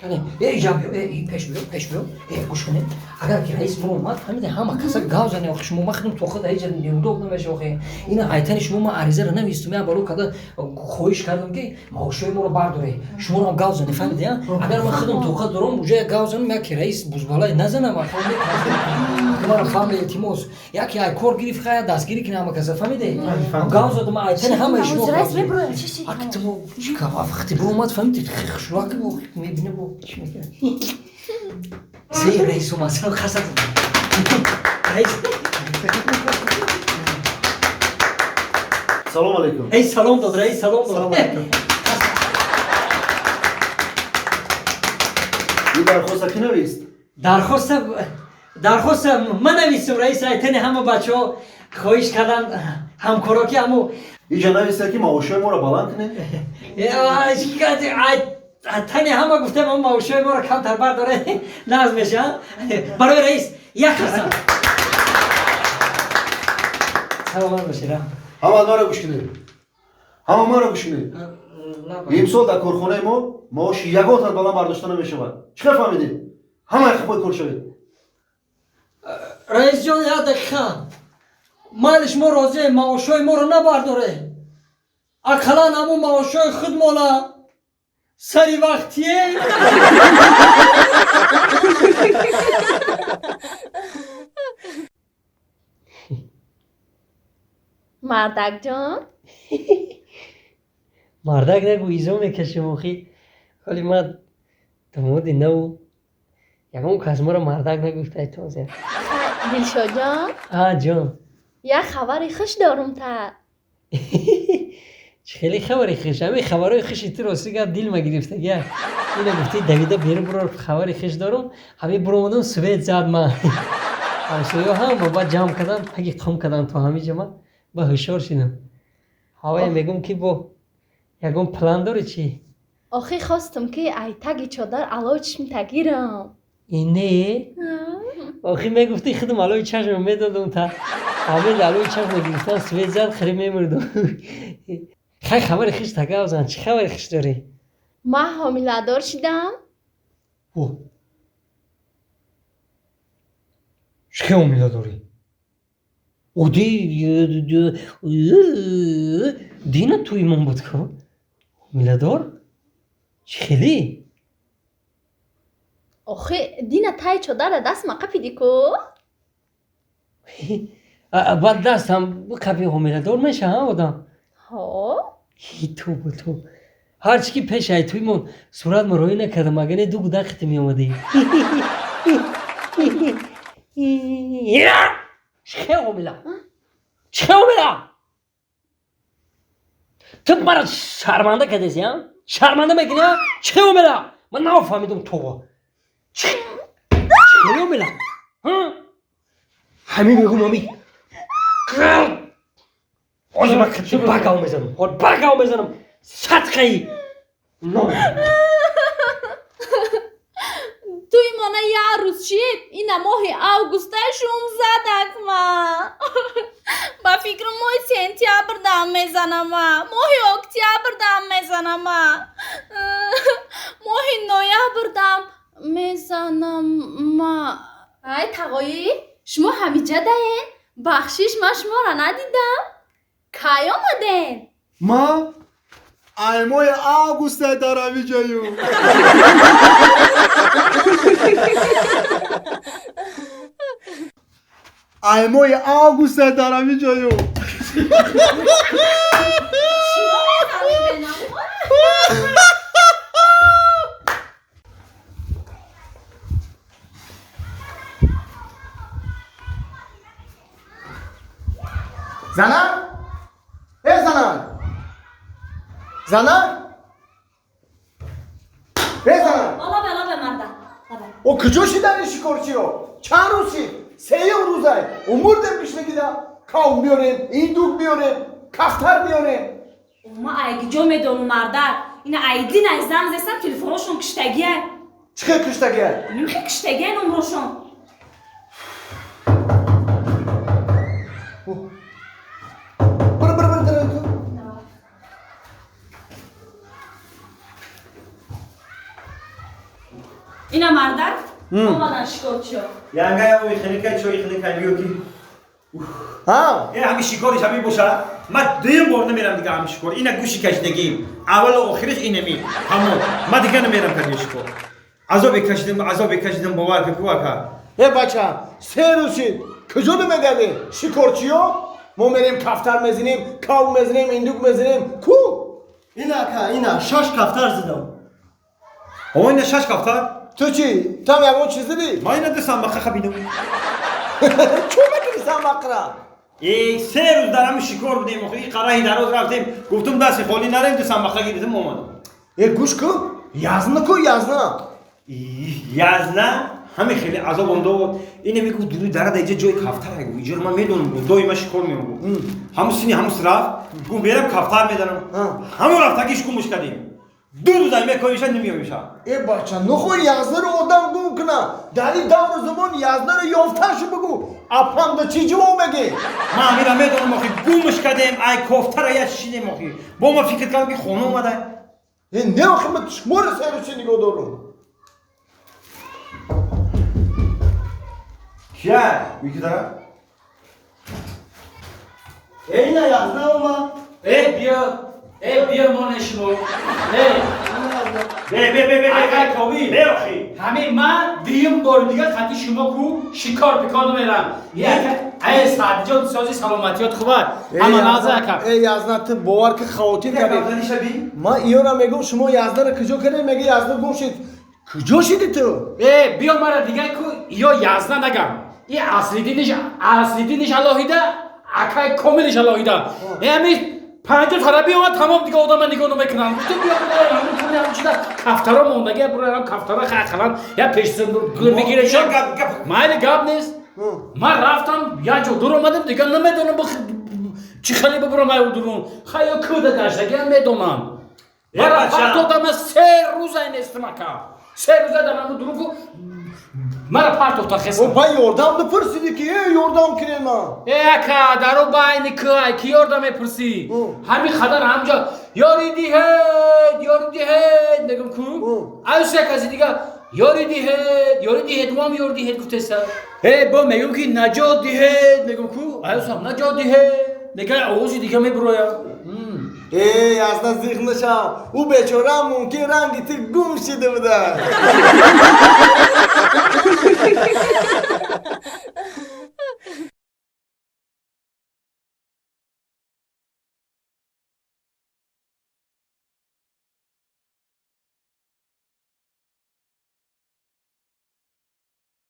Эй, ҷаб, эй, пеш биё, пеш биё. Эй, гӯш кунед. Агар ки раис мо омад, фаҳмида, ҳама каса гав зане, охи шумо ма худам то худ ҳеҷ неудоб намеша охи. Ина айтани шумо ма аризаро навистум, я боло када хоҳиш кардам ки маошҳои моро бардоре. Шуморо ҳам гав зане, фаҳмида? Агар ман худам то худ дорам, уже гав занам, як раис бузбалай назанам, маро фаҳми, илтимос. Яке ай кор гирифт, хая дастгирӣ кина ҳама каса, фаҳмиде? Гав задам айтани ҳамаи шумо. Раис мебурояд, чӣ чӣ? Ак ту чӣ вақти буромад, фаҳмиди, хушрак мебина бо чӣ мекунад. Се раис омад, салом хасад. Раис. Салом алейкум. Эй, салом дод, раис салом дод. Салом алейкум. Ин дархоста кӣ навист? Дархоста ман навистум, раис, айтани ҳама бачаҳо хоҳиш карданд, ҳамкоро ки ҳамо Иҷа нависта ки маошҳои моро баланд кунед. Тани ҳама гуфтем, ҳама маошҳои моро камтар бардоре, нағз меша. Барои раис як хасан. Саломат бошед. Ҳама маро гӯш кунед. Ҳама маро гӯш кунед. Имсол дар корхонаи мо маоши ягон тан баланд бардошта намешавад. Чӣ хел фаҳмидед? Ҳамаи қафои кор шавед. Раисҷон, як дақиқа. Майли, шумо розием, маошҳои моро набардоре. Ақаллан ҳамун маошҳои худмона сари вақтие. Мардакҷон. Мардак нагу, изо мекашем охи. Ҳоли ман домоди наву ягон кас моро мардак нагуфтай тоза. Дилшодҷон. А, ҷон. Як хабари хуш дорум та. Чӣ хеле хабари хуш? Ҳамин хабарҳои хуши ту, рости гап, дилма гирифтагия. Ина гуфти давида берун буро, хабари хуш дорум. Ҳамин буромадам, свет зад ман. Ҳамсоё ҳама баъд ҷамъ кардам, таги қум кардам то ҳамин ҷа ман ба ҳушёр шидам. Ҳавае мегӯм ки бо ягон план дорӣ чӣ? Охи хостум ки ай таги чодар алои чишмита гирам. Не? Охи мегуфти, худам алои чашма медодам та. Ҳамин алои чашма гирифтан, свет зад, хири мемурдум. Хай, хабари хуш тагав зан, чӣ хабари хуш дорӣ? Ман ҳомиладор шидам. О. Чӣ хел ҳомиладорӣ? Оди дина ту имон буд ку? Ҳомиладор? Чӣ хелӣ? Охи дина таи чодара дастма қапиди ку. Баъд дастам қапи ҳомиладор меша, ҳа, одам? Ҳо. Тобо тоб. Ҳарчи ки пеш ай туимон сурат мароӣ накардам, агар не ду гудақите меомадӣ. Чӣ хел ҳомила? Чӣ хел ҳомила? Ту мара шарманда кардеси, а? Шарманда мекунӣ, а? Чӣ хел ҳомила? Ман нафаҳмидум тобо. Чӣ хел ҳомила? Ҳамин мегӯм, ҳамин. Ҳозир ман кати багав мезанам. Ҳол багав мезанам. Садқаи. Но. Туи мона як рӯз шид, ина моҳи августа шум задак ма. Ба фикрам, моҳи сентябр дам мезанама, моҳи октябр дам мезанама, моҳи ноябр дам мезанама. Ай, тағоӣ, шумо ҳамиҷа даен? Бахшиш, ман шуморо надидам. Кай омаден? Ма ай моҳи августа дар ҳамиҷаю. Ай моҳи августа дар ҳамиҷаю. Шумо мефаҳмиден? Занак? Э, занак! Занак? Э, занак! Лабе, лабе, марда. Лабе. О, куҷо шидан ин шикорчиро? Чанд рӯз шид? Сеюм рӯзай. Умурдем гишнагида. Кав биёрем, индук биёрем, кафтар биёрем. Ма айгиҷо медону, мардак. Ина айдин ай занг зестам, телефоношон киштагия. Чӣ хел киштагия? Нимхе киштагия номрошон. Бир, бир, бир, бир. Ина мардак омадан шикорчиё. Янга я ой хелика чой хелика биё ки. Ҳа? Э ҳами шикориш ҳами боша. Ман дуюм бор намерам дига ҳами шикор. Ина гӯши кашидагим. Аввалу охириш инами. Ҳамон. Ман дига намерам кади шикор. Азобе кашидам бовар ки кувака. Э бача, се рӯз шид. Куҷо намегардӣ? Шикорчиё? Мо мерем кафтар мезанем, кав мезанем, индук мезанем. Ку? Ина ака, ина шаш кафтар зидам. О ина шаш кафтар? Ту чӣ? Там ягон чиз дидӣ? Ман ина ду самбақа хабидам. Чӯ мекунӣ самбақра? Э се рӯз дар ҳами шикор будем. Охи и қараҳи дароз рафтем. Гуфтум дасти холӣ нарем, ду самбақа гирифтем омадам. Э гӯш кун, язна ку, язна. Язна ҳами хеле азобам дод. Ина мегуфт дуруи дара дар иҷа ҷои кафтар гуфт. Иҷоро ман медонам, гуфт доима шикор меом гуфт. Ҳамун сини ҳамун рафт, гуфт мерам кафтар меданам. Ҳамун рафтагиш гумш кардем. Ду рӯз ай мекоиша намеёмиша. Э бача, нухоҳ язнаро одам гум куна. Дар ин давру замон язнаро ёфташу бигӯ. Апанда чӣ ҷавоб мегӣ? Ман ҳамира медонам охи гумш кардем, ай кофтара я шидем охи. Бо ма фикр кардам ки хона омада. Э не охи ман шуморо се рӯз чӣ нигоҳ дорум. Кия? Уики дара? Э ина язна омад. Э биё, э биё моне шумо. Э Бе бе бе бе. Акай Комил. Бе охи. Ҳамин ман дуюм бори дига хати шумо ку шикор бикор намерам. Ай Саъдиҷон сози саломатиёт хубад. Ҳама наза ака. Э язна ту бовар ки хавотир кардӣ. Кафтариша би? Ман иёра мегӯм шумо язнаро куҷо кардем? Меги язна гум шид. Куҷо шиди ту? Э биё мара дига ку ё язна нагам. И Аслиддиниш алоҳида, акай Комилиш алоҳида. Э ҳамин 50 тара биёмад тамом дига одама нигоҳ намекунанд. Гуфтам биё ҳамун куни ҳамун чиза кафтаро мондаги бура кафтаро ақалан я пешсир бигирашон. Майли гап нест. Ман рафтам як ҷо дур омадам дига намедонам чӣ хеле бибурам ай дурун. Хайё кӯда гаштагиам медонам. Мара партодама се рӯза нестам ака. Се рӯза дар ҳамун дурун ку мара партохта хестам. О ба ёрдам бипурсидӣ ки э ёрдам кунед ман. Э ака даро байни ку ай ки ёрдам мепурсӣ? Ҳамин қадар ҳамҷо ёри диҳед, ёри диҳед мегум ку. Аюс як ази дига ёри диҳед, ёри диҳед, вам ёри диҳед гуфтеса. Э бо мегум ки наҷот диҳед мегум ку. Аюсам наҷот диҳед. Мега овози дига мебуроя. Э язна зиқ нашав. Ӯ бечора мумкин ранги ту гум шида буда.